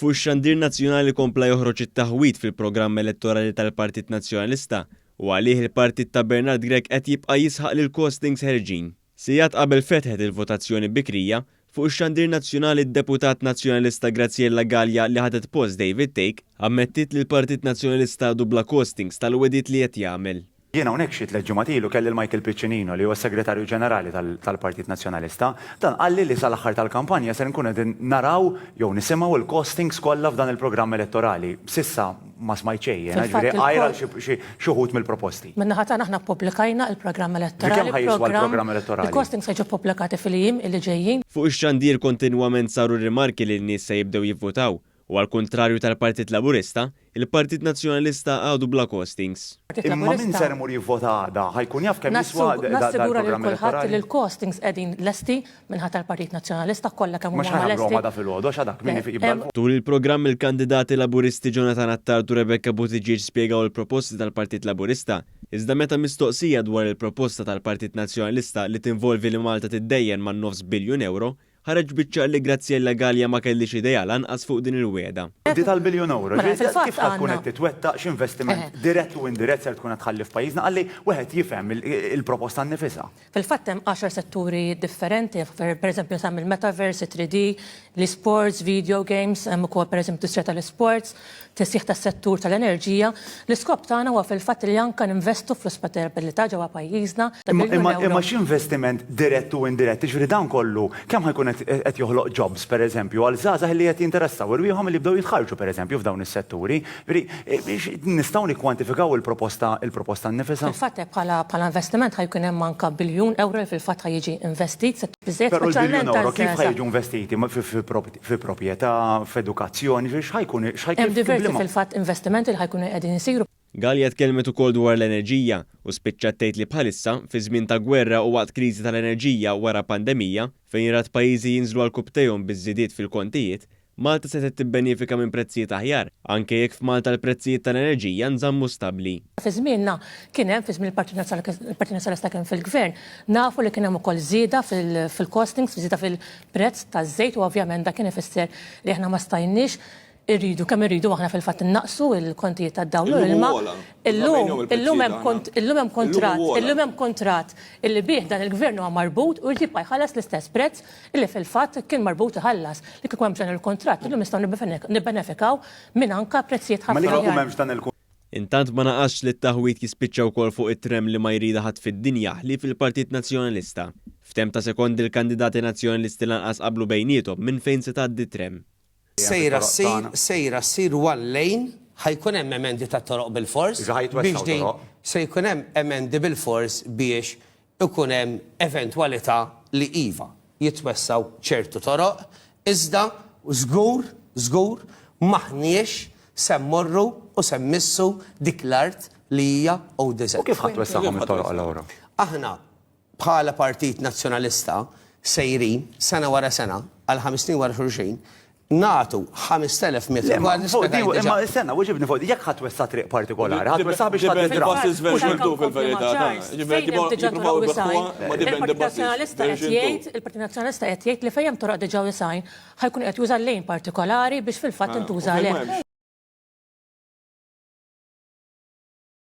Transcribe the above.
Fuq ix-xandir nazzjonali kompla joħroġ it-taħwid fil-programm elettorali tal-Partit Nazzjonalista u għalih il-partit ta' Bernard Grech qed jibqa' jisħaq li l-costings ħerġin. Sigħat qabel fetħet il-votazzjoni bikrija, fuq ix-xandir nazzjonali d-Deputat Nazzjonalista Graziella Galea li ħadet post David Thake ammettiet li l-Partit Nazzjonalista għadu bla costings tal-wegħdiet li qed jagħmel. Jien hawnhekk xi tlett ġimgħat ilu kelli 'l Michael Piccinino li huwa s-Segretarju Ġenerali tal-Partit Nazzjonalista. Dan qalli li sal-aħħar tal-kampanja ser inkunu qegħdin naraw jew nisimgħu l-costings kollha f'dan il-programm elettorali. S'issa ma smajt xejn jiena, jiġifieri għajr għal xi wħud mill-proposti. Min-naħa tagħna aħna ppubblikajna l-programm elettorali. Kemm ħa jiswa l-programm elettorali? Il-costings se jiġu ppubblikati fil-jiem li ġejjin. Fuq ix-xandir kontinwament saru rimarki li n-nies se jibdew jivvutaw U għall-kuntrarju tal-Partit Laburista, il-Partit Nazzjonalista għadu bla costings. Imma min ser imur jivvota għada ħa jkun jaf kemm jiswa Nassigura lil dal-programm kulħadd elettorali? li l-costings qegħdin lesti min-naħa tal-Partit Nazzjonalista, kollha kemm Mhux huma ħa jħabbruhom lesti. għada filgħodu għax għadak min jibda l. Tul il-programm il-kandidati Laburisti Jonathan Attard u Rebecca Buttigieg spjegaw il-proposti tal-Partit Laburista, iżda meta mistoqsija dwar il-proposta tal-Partit Nazzjonalista li tinvolvi li Malta tiddejjen man-nofs biljun ewro, Ħareġ biċ-ċar li Graziella Galea ma kellhiex idea lanqas fuq din il-wegħda. Di tal-biljun ewro, Mela, ġifieri fil-fatt kif ħa tkun għandna. qed titwettaq, x'investiment dirett u indirett ser tkun qed tħalli f'pajjiżna, ħalli wieħed jifhem il-proposta nnifisha. Fil-fatt hemm għaxar setturi differenti, pereżempju nsemmi l-metaverse, it-3D, l-esports, video games, hemm ukoll pereżempju industrija tal-isports, tisħiħ tas-settur tal-enerġija. L-iskop tagħna huwa fil-fatt li anke ninvestu fl-ospitabilità ġewwa pajjiżna ta' Imma biljun imma ewro. imma x'investiment dirett u indirett, jiġifieri dan kollu kemm ħa jkun qed qed joħloq jobs pereżempju għal żgħażagħ li qed jinteressaw irwieħhom li jibdew jitħarrġu pereżempju f'dawn is-setturi. Jiġifieri nistgħu nikkwantifikaw il-proposta il-proposta nnifisha? Fil-fatt bħala bħala investiment ħa jkun hemm anke biljun ewro li fil-fatt ħa jiġi investit, se biżżejjed Però l-biljun speċjalment ewro kif ħa għaż-żgħażagħ. jiġu investiti? Fi fi proprjetà, f'edukazzjoni, jiġifieri x'ħa jkun, x'ħa Hemm kif, diversi b'liema. fil-fatt investimenti li ħa jkunu qegħdin isiru. Galea tkellmet ukoll dwar l-enerġija u spiċċat tgħid li bħalissa, fi żmien ta' gwerra u waqt kriżi tal-enerġija wara pandemija, fejn rat pajjiżi jinżlu għal kubbtejhom biż-żidiet fil-kontijiet, Malta setgħet tibbenifika minn prezzijiet aħjar, anke jekk f'Malta l-prezzijiet tal-enerġija nżammu stabbli. Fi żmienna kien hemm, fi żmien il-Partit il-Partit Nazzjonalista kien fil-Gvern, nafu li kien hemm ukoll żieda fil-costings, żieda fil-prezz taż-żejt u ovvjament dak kien ifisser li aħna ma stajniex irridu kemm irridu aħna fil-fatt innaqqsu l-kontijiet tad-dawl u Illum l-ilma. hu ogħla. Illum illum hemm il-prezzijiet aħna. illum hemm Illum hu kuntratt, ogħla. illum hemm kuntratt illi bih dan il-Gvern huwa marbut u jrid jibqa' jħallas l-istess prezz illi fil-fatt kien marbut iħallas. Li kieku hemmx dan il-kuntratt, illum nistgħu nibbenefikaw minn anka prezzijiet Ma li ħafna kieku aħjar. m'hemmx dan il Intant ma naqasx li t-taħwid jispiċċa wkoll fuq it-tram li ma jridha ħadd fid-dinja ħlief il-Partit Nazzjonalista. F'temp ta' sekondi l-kandidati Nazzjonalisti lanqas qablu bejniethom minn fejn se tgħaddi t-tram. Sejra ssir, sejra ssir one lane, ħa jkun hemm emendi tat-toroq bilfors biex din, se jkun hemm emendi bilfors biex ikun hemm eventwalità li iva, jitwessgħu ċertu toroq, iżda żgur, żgur m'aħniex se mmorru u se mmissu dik l-art li hija ODZ. U kif ħa twessagħhom it-toroq allura? Aħna bħala Partit Nazzjonalista sejrin sena wara sena għal ħames snin wara xulxin nagħtu 5,000 metru Le, ma kwadri fuq di, spjegajt diġà. imma stenna, weġibni fuq di, jekk ħa twessa' triq partikolari, ħa twessaha biex tgħaddi Depend the t-trakk. buses version 2 fil-verità, ta' ġifieri Fejn hemm diġà jippruvaw toroq ibeħħuha, wisgħin, ma depend the il-Partit buses Nazzjonalista qed version 2. jgħid, il-Partit Nazzjonalista qed jgħid li fejn hemm toroq diġà wisgħin, ħa jkun qed juża lane partikolari biex fil-fatt Ah, u intuża fejn għalhekk. m'hemmx.